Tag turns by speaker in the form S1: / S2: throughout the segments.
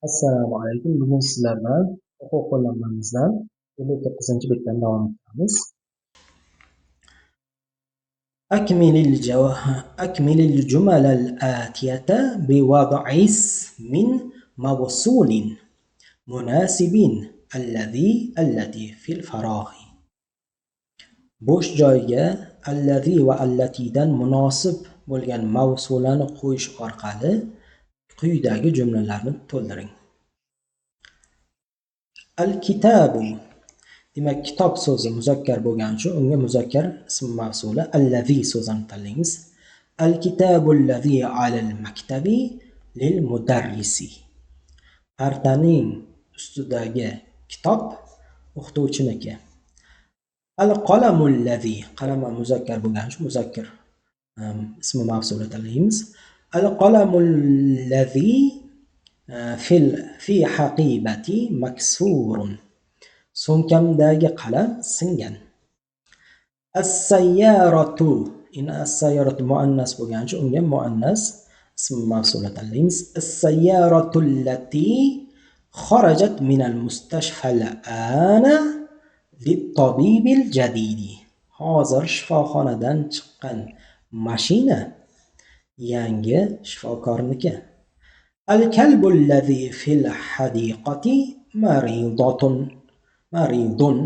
S1: Assalomu alaykum. Bugun sizlar bilan o'quv qo'llanmamizdan 59-betdan davom etamiz. أكمل أكمل الجمل الآتية بوضع اسم موصول مناسب الذي التي في الفراغ. Bo'sh joyga allazi va allatidan munosib bo'lgan mavsulani qo'yish orqali quyidagi jumlalarni to'ldiring. Al kitabu, demak, kitob so'zi muzakkar bo'lgani uchun unga muzakkar ism mavsuli allazi so'zini tanlaymiz. Al kitabu allazi alal maktabi lil mudarrisi. Partaning ustidagi kitob o'qituvchiniki. Al qalamu allazi, qalam muzakkar bo'lgani uchun muzakkar ismi mavsuli tanlaymiz. Al qalamu allazi fi haqibati maksurun. Sumkamdagi qalam singan. As-sayyaratu, in as-sayyaratu muannas bo'lgani uchun unga muannas ismi mavsuli tanlaymiz. As-sayyaratu allati kharajat minal mustashfa al-ana lit-tabibil jadidi. Hozir shifoxonadan chiqqan mashina yangi shifokorniki. Al-kalbu allazi fil hadiqati maridatun maridun.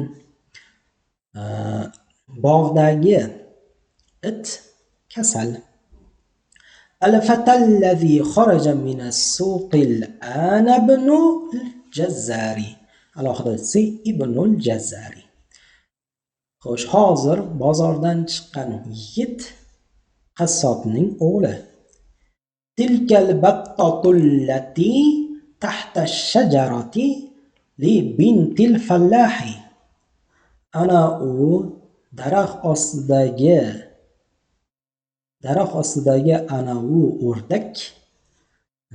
S1: Bog'dagi it kasal. Al-fatallazi kharaja minas suqil ana ibnul jazzari. Alohida aytsak ibnul jazzari. Xo'sh, hozir bozordan chiqqan yigit qassobning o'g'li. Tilkal battatullati tahta shajarati li bintil fallahi. Ana u daraxt ostidagi ana u o'rdak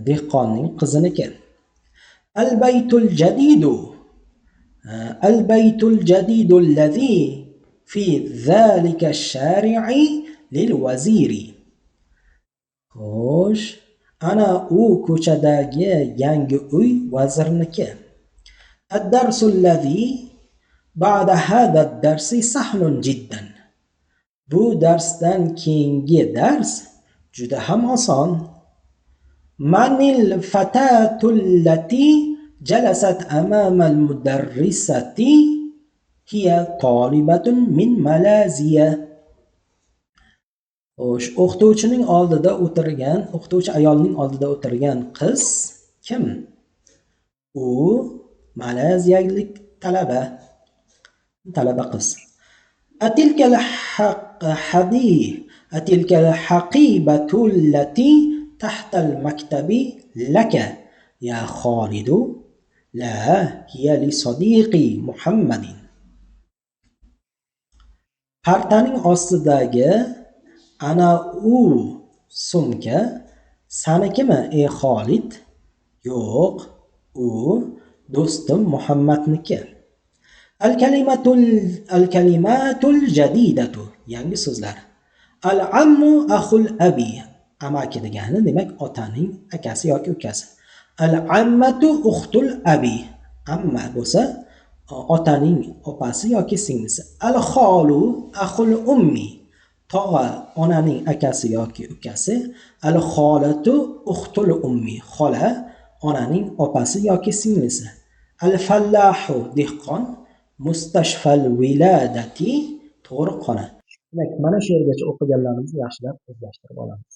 S1: dehqonning qiziniki. Al baytul jadidu, al baytul jadidu allazi fi zalika ash-shari'i lil vaziri. Xo'sh, ana u ko'chadagi yangi uy vazirniki. Ad-darsu allazi ba'da hada ad-darsi sahlun jiddan. Bu darsdan keyingi dars juda ham oson. Manil fatatu allati jalasat amama al-mudarrisati hiya talibatun min Malaziya. Xo'sh, o'qituvchining oldida o'tirgan, o'qituvchi ayolning oldida o'tirgan qiz kim? U malayziyalik talaba qiz. Atilkal hadi atilkal haqibatu allati tahta al-maktabi laka ya Xolidu? La, hiya li sadiqi Muhammadin. Partaning ostidagi ana u sumka sanikimi, ey Xolid? Yo'q, u do'stim Muhammadniki. Al-kalimatul jadidatu, yangi so'zlar. Al-ammu akhul abi, amaki degani demak otaning akasi yoki ukasi. Al-ammatu uxtul abi, amma bo'lsa otaning opasi yoki singlisi. Al-xolu akhul ummi, tog'a onaning akasi yoki ukasi. Al-xolatu uxtul ummi, xola onaning opasi yoki singlisi. Al-fallahu dehqon, mustashfal viladati tug'ruqxona. Demak, mana shu yergacha o'qiganlarimizni yaxshilab o'zlashtirib olamiz.